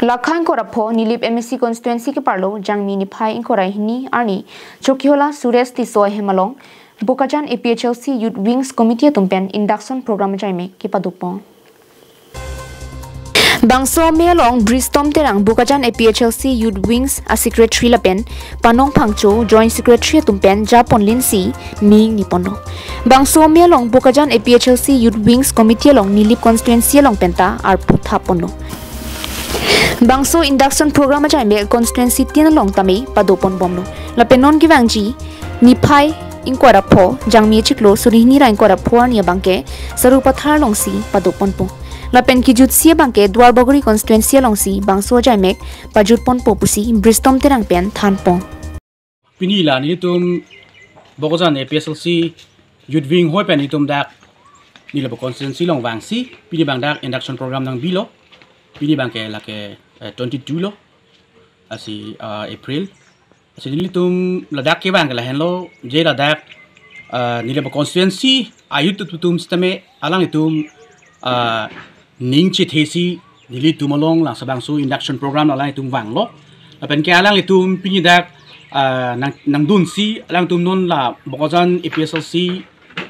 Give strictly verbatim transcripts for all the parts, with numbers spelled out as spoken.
Lakha ingkoi ra pho Nilip M A C constituency keparlo Jangmi niphai ingkoi ra hini arni Chokihola Suresh Tisso ahem along Bokajan A P H L C Youth Wings Committee atum pen induction program ajaimek kepadopon. Bangso amei along Bristom Terang Bokajan A P H L C Youth Wings a secretary lapen Panong Phangcho joint secretary atum pen japon linsi ning niponlo. Bangso amei along Bokajan A P H L C Youth Wings Committee along Nilip constituency along penta arpu thapponlo. Bangso induction program ajaimek constituency tin along tame padopon bomlo. Lapen non kevangji niphai ingkoi ra pho Jangmi chiklo suri hini ra ingkoi ra pho arni abangke Sarupathar alongsi padoponpo. Lapen kejutsi abangke Duarbagori constituency alongsi bangso ajaimek pajutponpo pusi Bristom Terang pen thanpon. Pini la nelitum Bokajan A P H L C Youth Wing hoi pen nelitum dak Nilip constituency along vangsi pini abang dak induction program nangbilo. Pini abangke lake eh, twenty-two lo. Asi ah, April. Asi nelitum ladak kevang ke lahenlo je ladak ah, Nilip constituency a-youth atum sitame alanglitum ah, ning chethesi nelitum along langsabangso induction program alanglitum vanglo. Lapen ke alanglitum pini dak ah, nang nangdunsi alanglitum non la Bokajan A P H L C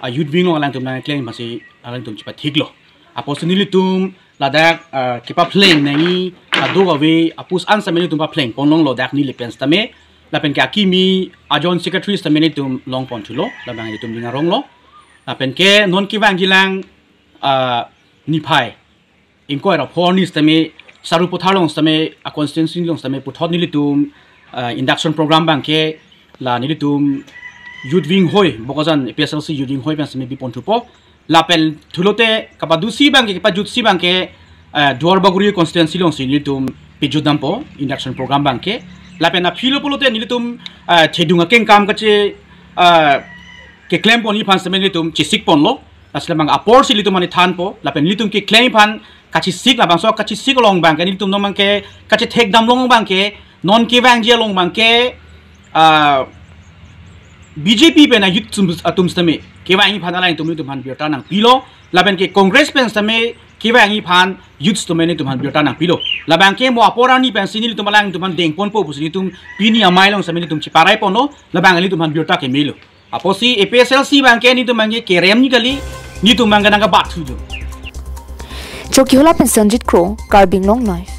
ah, Youth Wing along alanglitum nangklem masi alanglitum chepathiklo. Apotsi nelitum ladak ah, kepaphleng nangji kadokave apus an sitame nelitum paphleng ponlonglo dak Nilip pen sitame. Lapen ke akimi a-joint secretary sitame nelitum longpon thulo. Labang nelitum ning aronglo. Lapen ke non kevangji lang ah, niphai ingkoi ra pho arni sitame Sarupathar along sitame a-constituency along sitame puthot nelitum ah, induction program abangke la nelitum Youth Wing hoi Bokajan A P H L C Youth Wing hoi pen sitame bipon thupo. Lapen thulote kapadosi abangke kapajutsi abangke eh, Duarbagori constituency alongsi nelitum pejutdampo induction program abangke. Lapen aphilo pulote nelitum eh, thedung akengkam kache eh, keklempon aphan sitame nelitum chesikponlo. Lasi labang aporsi nelitum mane thanpo. Lapen nelitum keklem aphan kachesik labangso kachesik along abangke nelitum non abangke kachethekdam along abangke non kevangji along abangke ah, B J P pen a-youth sum- atum sitame kevangji aphan alanglitum nelitum aphan birta nangpilo. Lapen ke Congress pen sitame kevangji aphan youth sitame nelitum aphan birta nangpilo. Labangke mo apor arni pensi nelitum alanglitum aphan dengponpo pusi nelitum pini amei along sitame nelitum cheparaiponlo. Labang nelitum aphan birta kemelo. Apotsi A P H L C abangke nelitum abangke kerem ni kali, nelitum abangke nangkabat thujo. Chokihola pen Sanjit Kro, Karbi Anglong Live.